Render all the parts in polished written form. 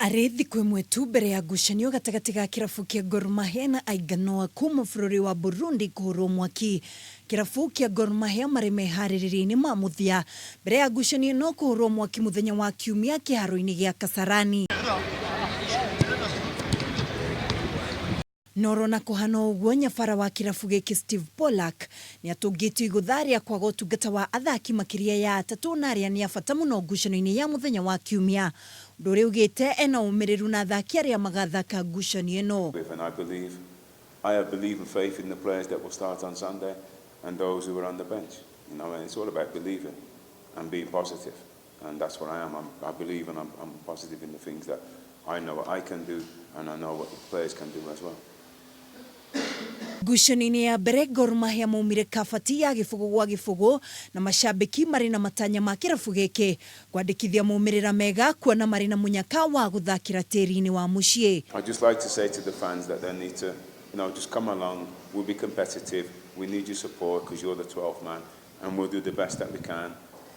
Arĩ thikũ ĩmwe tu mbere ya ngucanio gatagatĩ ga kĩrabu kĩa Gor Mahia na Aiganoa kuma bũrũri wa Burundi kũhũrwo mwaki. Kĩrabu kĩa Gor Mahia marĩ meharĩrĩria-inĩ ma mũthia mbere ya ngucanio ĩno kũhũrwo mwaki mũthenya wa Kiumia kĩharo-inĩ gĩa Kasarani. Noro na kũhana ũguo, nyabara wa kĩrabu gĩkĩ Steve Pollack nĩatũngĩtio igũtha rĩa kwaga ũtungata wa athaki makĩria ya atatũ na arĩa nĩ a bata mũno ngucanio-inĩ ya mũthenya wa Kiumia, ũndũ ũrĩa augĩte ena ũmĩrĩru na athaki arĩa magathaka ngucanio ĩno. And I believe, I have belief and faith in the players that will start on Sunday and those who are on the bench. You know, and it's all about believing and being positive. And that's what I am. I believe and I'm positive in the things that I know what I can do and I know what the players can do as well. Ngucanio-inĩ ya mbere Gor Mahia maumire kabati ya gĩbũgũ gwa gĩbũgũ na macambĩki marĩ na matanya ma kĩrabu gĩkĩ kwandĩkithia maumĩrĩra mega kuona marĩ na mũnyaka wa gũthakĩra tĩri-inĩ wa mũciĩ. I'd just like to say to the fans that they need to, just come along, we'll be competitive, we need your support because you're the 12th man and we'll do the best that we can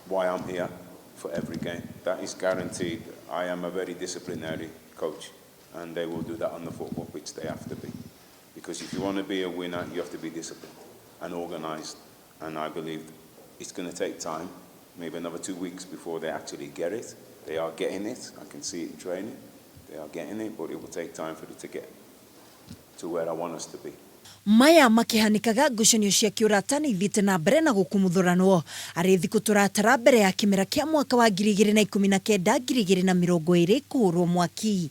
while I'm here for every game. That is guaranteed. I am a very disciplinary coach and they will do that on the football pitch. They have to be. Because if you want to be a winner, you have to be disciplined and organised. And I believe it's going to take time, maybe another 2 weeks before they actually get it. They are getting it. I can see it in training. They are getting it, but it will take time for it to get to where I want us to be. Maya makĩhanĩkaga ngucanio cia kĩũrata nĩ ithiĩte na mbere na gũkumũthũranwo arĩ thikũ tũratara mbere ya kĩmera kĩa mwaka wa 2019 2020 kũhũrwo mwaki.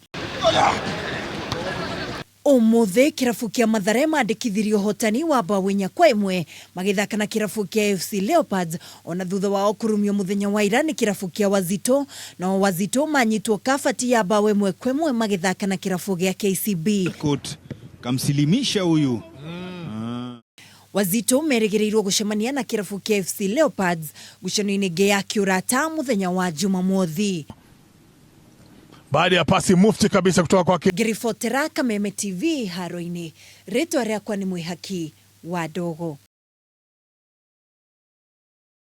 Ũmũthĩ kĩrabu kĩa Mathare mandĩkithirie ũhotani wa mbaũ 4-1 magĩthaka na kĩrabu kĩa AFC Leopards ona thutha wao kũrumio mũthenya wa ira nĩ kĩrabu kĩa Wazito, nao Wazito manyitwo kabati ya mbaũ 1-1 magĩthaka na kĩrabu gĩa KCB. Court kamsilimisha huyu. Wazito merĩgĩrĩirwo gũcemania na kĩrabu kĩa AFC Leopards ngucanio-inĩ ĩngĩ ya kĩũrata mũthenya wa Jumamothi. Baada ya pasi mufti kabisa kutoka kwake. Ngĩribotera Kameme TV haro-inĩ, rĩtwa rĩakwa nĩ Mwĩhaki wa Ndogo.